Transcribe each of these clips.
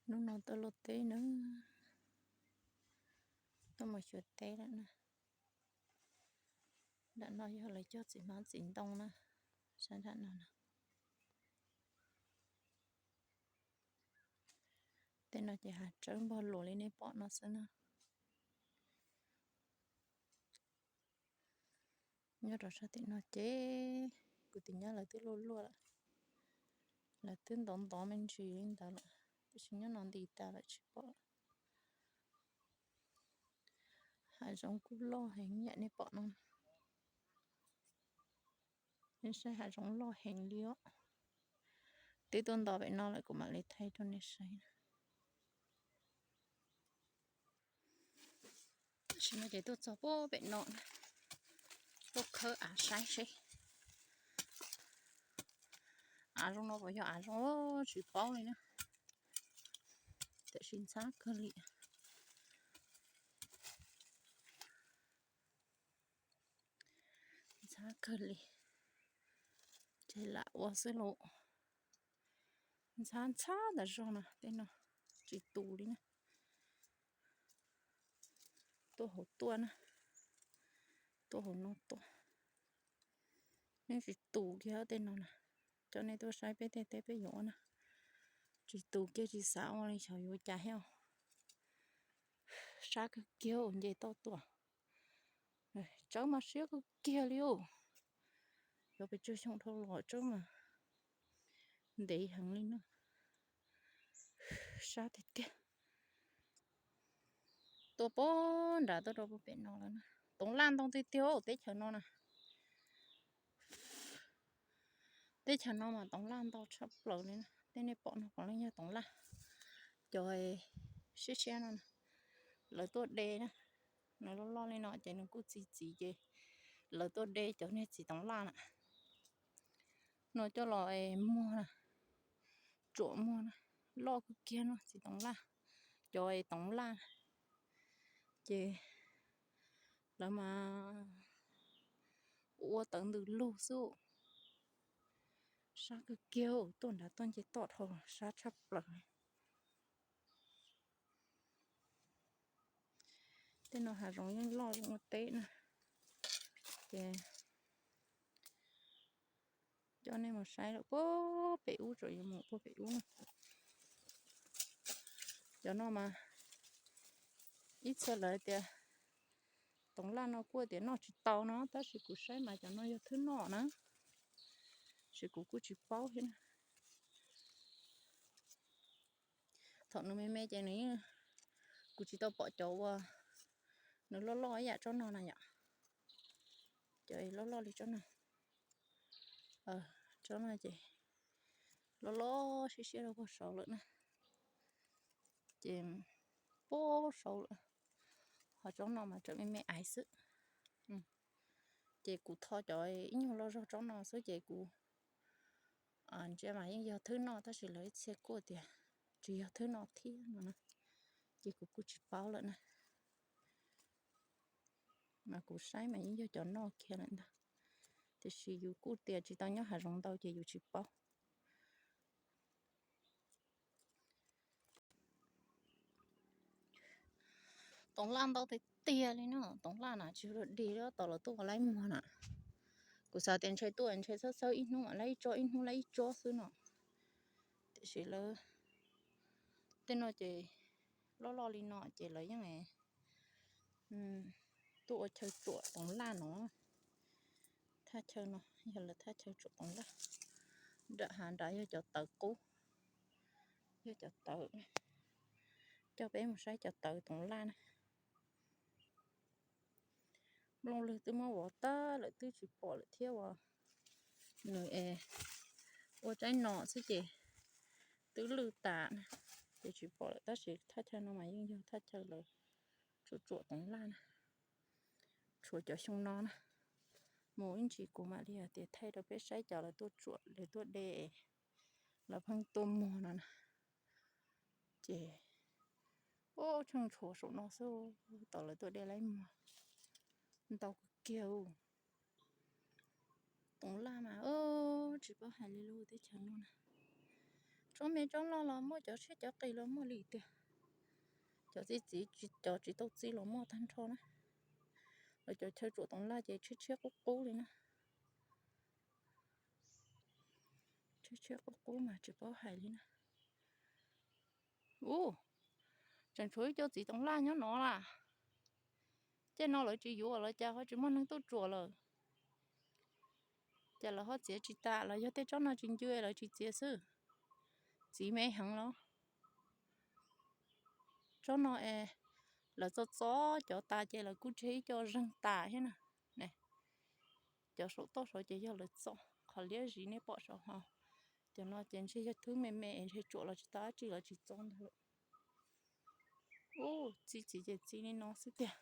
Hnub no tuaj luaj teb na, tuaj mus xyuas teb lawm na. Nram no yog lawv cog txiv hmab txiv ntoo na, sab nram no na. Tej no ces hav tsawb npog luas li nej pom no xwb na. Nyob rau sab tim no ces kuv tus nyab lawv twb luaj luaj lawm, lawv twb ntov ntov me ntsis li ntawd lawm, tab sis nyob no nti tas lawm tsis pom. Hav zoov kuj loj heev yam nej pom no. Nej saib hav zoov loj heev li os. Twb tuaj nto pem no lawm kuv mam li thaij rau nej saib. Tam sim no ces tuaj txog pem no, tuaj khawb av saib seb av zoo no puas yog av zoo, tsis paub li na. Tam sim ntxhab kawg li. Ntxhab kawg li, ces lam ua xwb lauj. Ntxhab ntxhab ntawm zog na, tej no tsis tus li na. Tuaj hauv tuaj na, tuaj hauv no tuaj, yeej tsis tus kiag tej no na. Coj nej tuaj saib peb tej teb peb yuav ua na, tsis tus kiag tsis xav ua li xyov yuav cas thiab. Sab kawg kiag nce toj tuaj. Tsawb mas siab kawg kiag li os. Yuav pes tsawg xyoo dhau los tsawb mas ntev heev li na. Sab tiag tiag. Tuaj pem nrad tuaj rau pem no lawm na. Toov laj ntau tiag tiag teb chaws no na. Teb chaws no mas toov laj ntau tshaj plaws li na. Tej nej pom no puav leej yog toov laj. Cov siab siab no na, lawv tuaj de na. Nws loj loj li no ces nws kuj txi txiv ces lawv tuaj de cov niag txiv toov laj na. No coj los muag na, tsuam muag na, loj kawg kiag no txiv toov laj. Cov toov laj ces lawv mas ua tawv ntws lug xwb. Sab kawg kiag, tuaj nrad tuaj nce toj dhau sab tshaj plaws. Tej no hav zoov yeej loj zoo ua teb na. Ces coj nej mus saib lawm puag pem ub, tseem yuav mus puag pem ub na. Cov no mas ib txhia lawv tias toov laj no kuj tias noj tsis tau no, tab sis kuv saib mas cov no yog thwb noj na, tab sis kuv kuj tsis paub thiab na. Thaum nws me me ces nws, kuv tsis tau pom cov uas nws loj loj ib yam tsob no na yom. Cov loj loj li tsob no, tsob no ces loj loj siab siab rau puag saud lawm na. Ces puag saud lawm, ho tsob no mas tseem me me aiv xwb. Ces kuv tho cov ib nyuag loj zog tsob no xwb ces kuv ntsia mas yeej yog thwb noj, tab sis lawv ib txhia kuj tias tsis yog thwb noj thiab no na. Ces kuv kuj tsis paub lawm na. Mas kuv saib mas yeej yog cov noj kiag lawm ntag, tiam sis yus kuj tias tsis tau nyob hav zoov ntau ces yus tsis paub. Toov laj ntau tiag tiag li no, toov laj na tsis ua dog dig li, tom lawv tuaj ua laib muag na. Kuv xav tias ntshe tuaj ntshe txhawb txhawb ib hnub laib ib tsob, ib hnub laib ib tsob xwb no, tiam sis lawv tej no ces loj loj li no ces lawv yeej tuaj ua chaw tsuam toov laj no. Thaj chaw no yog lawv thaj chaw tsuam toov laj. Nram hav nrad yog cov tawv qub, yog cov tawv. Coj peb mus saib cov tawv toov laj na. Nplooj lwg twb muab vov tag lawm twb tsis pom lawm thiab uas nws es ua tsaib no xwb ces twb lwj tas na, ces tsis pom lawm. Tab sis thaj chaw no mas yeej yog thaj chaw lawv tsuam tsuam toov laj na. Tshuav cov xyoo no na, mus ib ntsis kuv mam li hais tias thaij rau peb saib cov lawv tuaj tsuam lawv tuaj de, lawv pheej tuaj muag no na. Ces ub tsheej tshuav saum no xwb, tom lawv tuaj de laib muag ntau kawg kiag. Toov laj mas tsis paub hais li lub teb chaws no na, Tsob me tsob loj los muaj, cov tshiab cov qis los muaj li tiag. Cov txi txiv, cov tsis tau txi los muaj tag nrho na. Los cov chaw tsuam toov laj ces tshiab tshiab qub qub li na. Tshiab tshiab qub qub mas tsis paub hais li na. Ub, tseem tshuav ib co txiv toov laj nyob no las. Ces no lawv tsis yuav los cas ho tsis muaj neeg tuaj tsuam lawm. Ces lawv ho txiav tsis tas los yog tej tsob no tsis ncw lawv tsis txiav xwb. Txiv me heev los. Tsob no es lawv txo txob cov tas ces lawv kuj tseg ib co zeeg tas thiab na. Cov saum toj saud ces yog lawv txo, qhov liab ziv nej pom saud ho. Cov no ces ntshe yog thwb me me es ntshe tsuam los tsis tau dab tsi los tsis txo ntag lawm. Ub, txi txiv ces txi li no xwb tiag.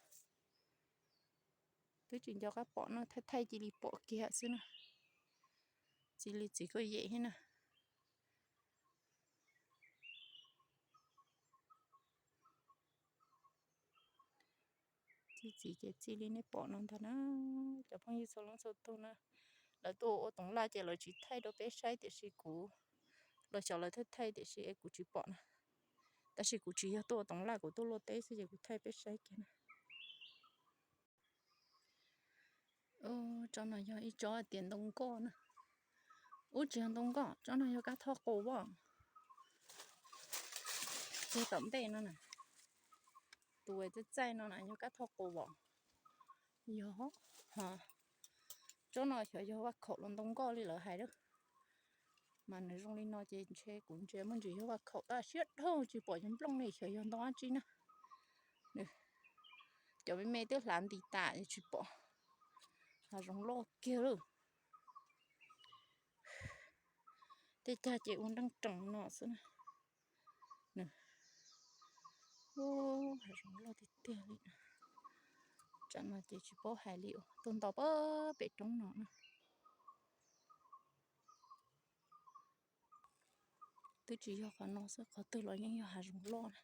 Twb tsis nco qab pom no, thaij thaij cia li pom kiag xwb na. Txi li txiv koj yem thiab na. Txi txiv ces txi li nej pom no ntag na. Cov phooj ywg txhua leej txhua tus na, lawv tuaj ua toov laj ces lawv tsis thaij rau peb saib tiam sis kuv, los xyov lawv thaij thaij tiam sis es kuv tsis pom na. Tab sis kuv tsis yog tuaj ua toov laj, kuv tuaj luaj teb xwb ces kuv thaij peb saib kiag na. Tsob no yog ib tsob tias ntoo nkoj na. Ub, tsis yog ntoo nkoj, tsob no yog kab thoj qus as. Txog tom ntej no na, tus txaij txaij no na yog kab thoj qus as. Yog, tsob no xyov yog vaj khaum los ntoo nkoj li lawv hais lawm. Mas nws zoo li no ces ntshe kuv ntsia muaj ntsis yog vaj khaum tab sis siab dhau tsis pom cov nplooj li xyov yog ntoo dab tsi na. Cov me me twb hlav nti tas tsis pom. Hav zoov loj kiag lawm. Tej cag ces ua nreej rees no xwb na. Hav zoov loj tiag tiag li. Tsam no ces tsis paub hais li, tuaj nto pem roob no na. Twb tsis yog qhov no xwb, qhov twg los yeej yog hav zoov loj na.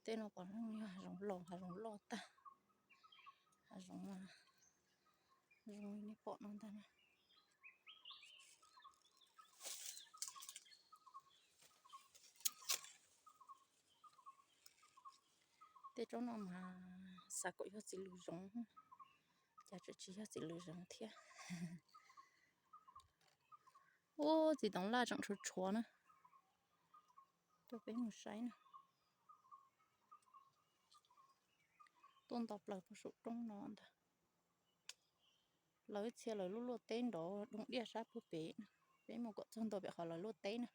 Tej no pom yeej yog hav zoov laus, hav zoov loj tag. Hav zoov, zoo li nej pom no ntag na. Tej tsob no mas xav kom yog txiv lws zoov, cas tseem tsis yog txiv lws zoov thiab. Ub, txiv toov laj tseem tshuav tshuav na. Coj peb mus saib na. Tuaj nto plaws puag saum roob no ntag. Lawv txhia lawv luaj luaj teb nrov doo diaj sab puag pem na. Peb mus kom txog ntua pem qhov lawv luaj teb na.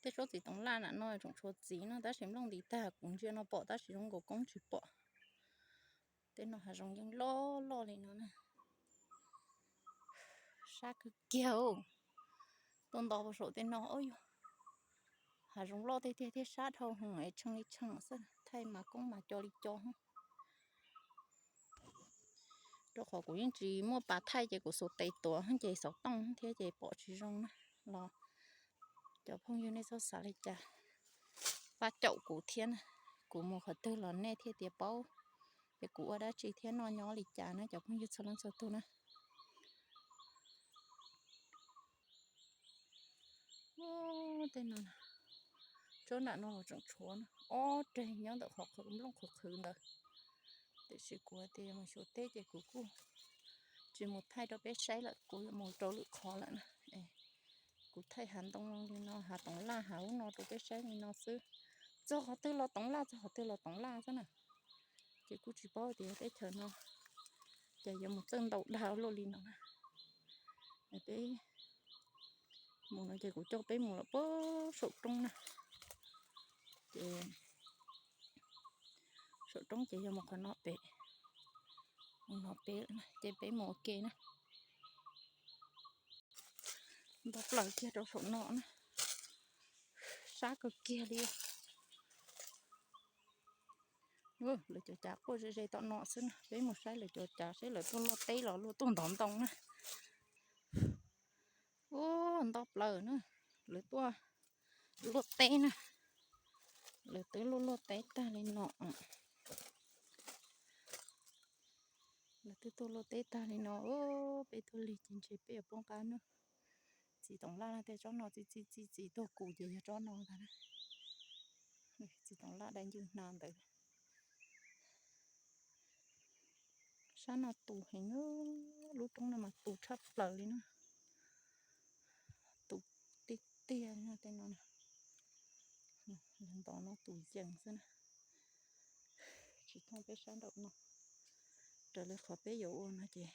Tej tsob txiv toov laj na no tseem tshuav txiv no tab sis nplooj nti tag, kuv ntsia no pom tab sis zoo nkaus koob tsis pom. Tej no hav zoov yeej loj loj li no na. Sab kawg kiag. Tuaj nto puag saum tej no, yog hav zoov loj tiag tiag thiab sab dhau heev es tshee li tshee xwb, thaij mas koob mas co li co. Rau qhov kuv yeej tsis muaj pas thaij ces kuv xuas tes tuav ces xov tooj thiab ces pom tsis zoo na. Los cov phooj ywg nej txhob xav li cas, pab caum kuv thiab na. Kuv mus qhov twg los nej thiaj tias paub es kuv ua dab tsi thiab noj nyob li cas na cov phooj ywg txhua leej txhua tus na. Tej no, tsob nram no los tseem tshuav na, ob reg nyob ntawm qhov qhwv nplooj qhwv qhwv ntawd. Tiam sis kuv hais tias mus xyuas teb ces kuv kuj tsis mus thaij rau peb saib lawm, kuv yuav mus rau lwm qhov lawm na. Kuv thaij hav ntoo li no, hav toov laj hav ub no rau peb saib li no xwb. Txog qhov twg los toov laj, txog qhov twg los toov laj xwb na. Ces kuj tsis paub tias teb chaws no ces yuav mus txawj ntau dag luaj li no na. Peb mus no ces kuv coj peb mus lawm puag saum roob na. Ces saum roob ces yog mus qhov no pem, mus no pem ces peb mus ua ke na. Nto plaws kiag rau saum no na, sab kawg kiag li. Lawv cov cav quaj ze ze tom no xwb na, peb mus saib lawv cov cav seb lawv tuaj luaj teb los luaj tuaj ntov ntoo na. Ub, nto plaws na, lawv tuaj luaj teb na, lawv twb luaj luaj teb tag li no. Lawv twb tuaj luaj teb tag li no, peb tuaj lig ces ntshe peb yuav poob qab na. Txiv toov laj no tej tsob no txi txi txi txiv tuag kuv ces yog tsob no ntag na. Txiv toov laj dai ncwj hnav ntawd. Sab no tus heev, lub roob no mas tus tshaj plaws li na. Tus tiag tiag tej no, ntov no tus yees xwb na. Tsis thooj peb sab nraum no, raws li qhov peb yuav ua no ces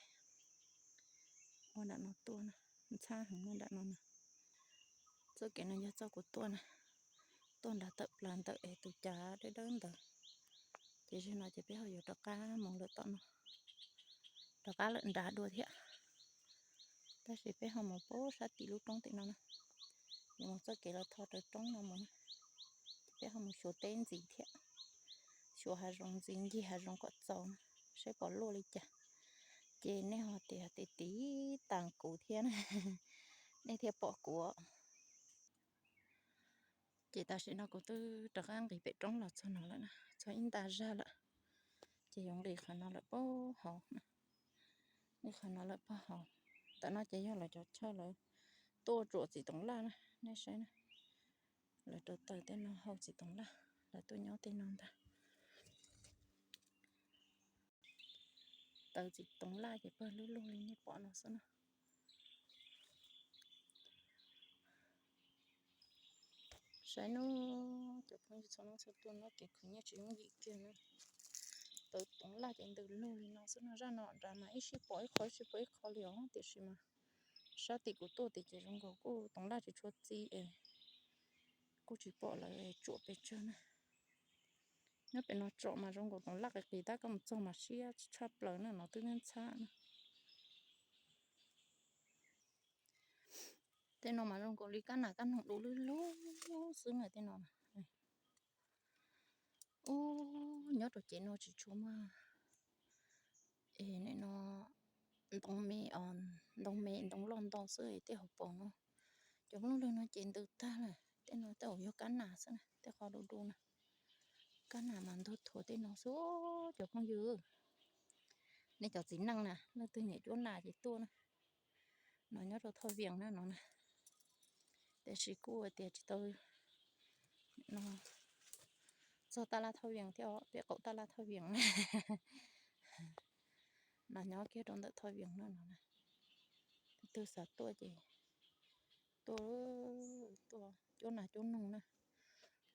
ua nram no tuaj na, ntxhab heev muaj nram no na. Txoj kev no yog txoj kuv tuaj na, tuaj nrad tawm plaws ntawm es tus cav dawb dawb ntawd. Ces zaum no ces peb ho yuav rov qab mus lawm tom no, rov qab lawm nrad dua thiab. Tab sis peb ho mus pab sab tim lub roob tim no na, yuav mus txoj kev los tho raws roob no mus na. Ces peb ho mus xyuas teb ntxiv thiab, xyuas hav zoov ntxiv ncig hav zoov kom txaus na, saib pom luaj li cas. Ces nej ho tias tiv tas kuv thiab na, nej thiaj pom kuv. Ces tam sim no kuv twb rov qab nqis pem roob los txog no lawm na, txog ib nta zaj lawm. Ces yuav nqis qhov no lawm pab hauv, nqis qhov no lawm pab hauv. Tam no ces yog lawv cov chaw lawv tuaj tsuam txiv toov laj na, nej saib na. Lawv rau taws tej no hau txiv toov laj, lawv tuaj nyob tej no ntag. Taws txiv toov laj ces pawg lug lug li nej pom no xwb na. Saib nawb cov phooj ywg txhua leej txhua tus, nyob kev khwv nyiaj tsis yooj yim kiag na. Taws toov laj ces ntws lug li no xwb no, zaj no nrad mas ib sij pom ib qho ib sij pom ib qho li os, tiam sis mas sab tim kuv tuaj tim ces zoo nkaus kuj toov laj tsis tshua txi es kuj tsis pom lawv tsuam pes tsawg na. Nyob pem no tsom mas zoo nkaus toov laj qis qis tab koj mus txog mas siab tshaj plaws na, no twb ntxhab na. Tej no mas zoo nkaus li kab nas kab noog du lug lug xwb na tej no. Ub, nyob rau ces no tsis tshua muaj es nim no ntoo me, ntoo me ntoo loj ntau xwb tej hauv paus no. Cov nplooj lwg no ces ntws tag lawm, tej no tej zaum yog kab nas xwb na, tej qhov du du na. Kab nas mas ntug thuav tej no xwb cov phooj ywg. Nej cov txiv neej na, leej twg nyiam cuab nas ces tuaj na. No nyob rau Thoj Vias na no na. Tiam sis kuj tias tsis tau no, txog tab laj Thoj Vias thiab, peb qaum tab laj Thoj Vias na. No nyob kiag rau ntawm Thoj Vias no no na. Leej twg xav tuaj ces tuaj, tuaj cuab nas cuab noog na.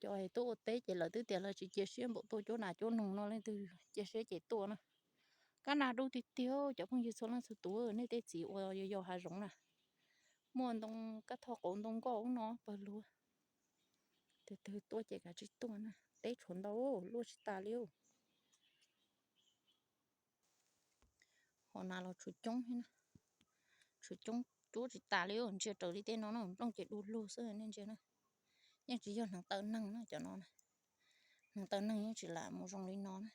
Cov tuaj ua teb ces lawv twb tias lawv tsis cia siab npaum tuaj cuab nas cuab noog no, leej twg cia siab ces tuaj na. Kab nas du tiag tiag cov phooj ywg txhua leej txhua tus, nej tej txiv ua yos hav zoov na, muaj ntoo kab thoj qauv ntoo nkoj ub no pawg lug. Tus twg tuaj ces kav tsij tuaj na, teb tshuav ntau luaj tsis tas li. Hauv nas los tshuav coob thiab na, tshuav coob cuab tsis tas li, ntsia raws li tej no na, nplooj ces du lug xwb nej ntsia na. Yeej tsis yog hneev taw neeg na cov no na, hneev taw neeg yeej tsis lam mus zoo li no na.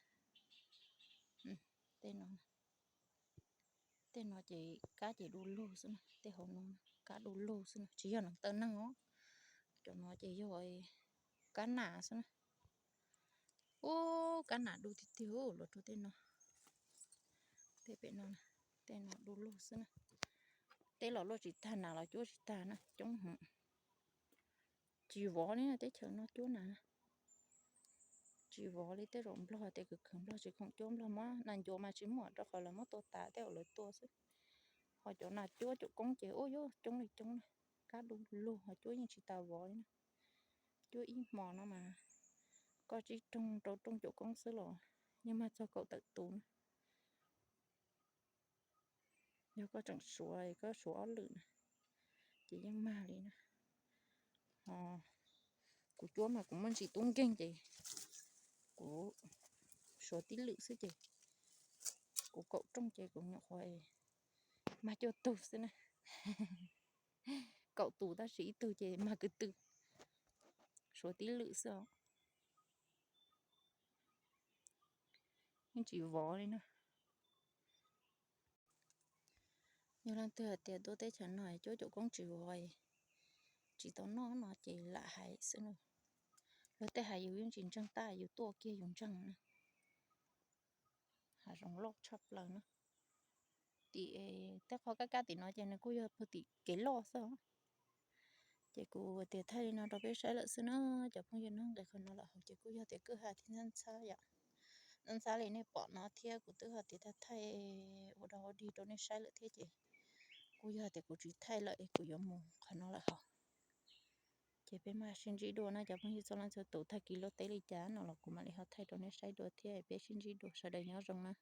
Tej no, tej no ces kab ces du lug xwb na, tej hauv no kab du lug xwb na, tsis yog hneev taw neeg os. Cov no ces yog kab nas xwb na. Ub, kab nas du tiag tiag los rau tej no. Tej pem no, tej no du lug xwb na. Teb los luaj tsis tag, nas los cuab tsis tag na, coob heev. Tsis vov li na, teb chaws no cuab nas tsis vov li. Tej zaum Nplog tias khwv khwv Nplog tsis khoom cuab, Nplog muab nas ncuav mas tsis muaj rau qhov lawv muab tua tas tej zaum lawv tua xwb. Ho cov nas cuab cuam koob ces ub yuav coob li coob na. Kab du lug ho cuab yeej tsis tas vov li na. Cuab ib hmo no mas koj tsib rooj rau rooj cuam koob xwb los yeej mag txog kaum tawm tus na. Yog koj tseem suav, koj suav ob lwm na, ces yeej mag li na. Ho kuv cuab mas kuv muaj ntsis tub nkeeg ces kuv suav tib lwm xwb ces kuv kaum rooj ces kuv nyuam qhuav mag cuaj tug xwb na. Kaum tus tab sis ib tug ces mag kwv tw, suav tib lwm xwb os. Yeej tsis vov li na. Yog leej twg hais tias tuaj teb chaws no cuab cuam koob tsis vov, tsis tau noj no ces lam hais xwb na. Luag tej hais yus yeej tsis ntseeg tab yus tuaj kiag yus ntseeg na. Hav zoov loj tshaj plaws na. Tim tej qhov kab kab tim no ces nws kuj yog pag tim kev loj xwb os. Ces kuv tias thaij li no rau peb saib lawm xwb na cov phooj ywg na. Nqis qhov no lawm hauv ces kuj yog tias kwj ha thiab ntxhab ntxhab yom, ntxhab li nej pom no thiab kuv twb ho tias thaij thaij ua dog ua dig rau nej saib lawm thiab ces kuj yog tias kuv tsis thaij lawm es kuv yuav mus qhov no lawm hauv. Ces peb mam sib ntsib dua na cov phooj ywg txhua leej txhua tus, tag kis luaj teb li cas no los kuv mam li ho thaij rau nej saib dua thiab, peb sib ntsib dua, sawv daws nyob zoo na.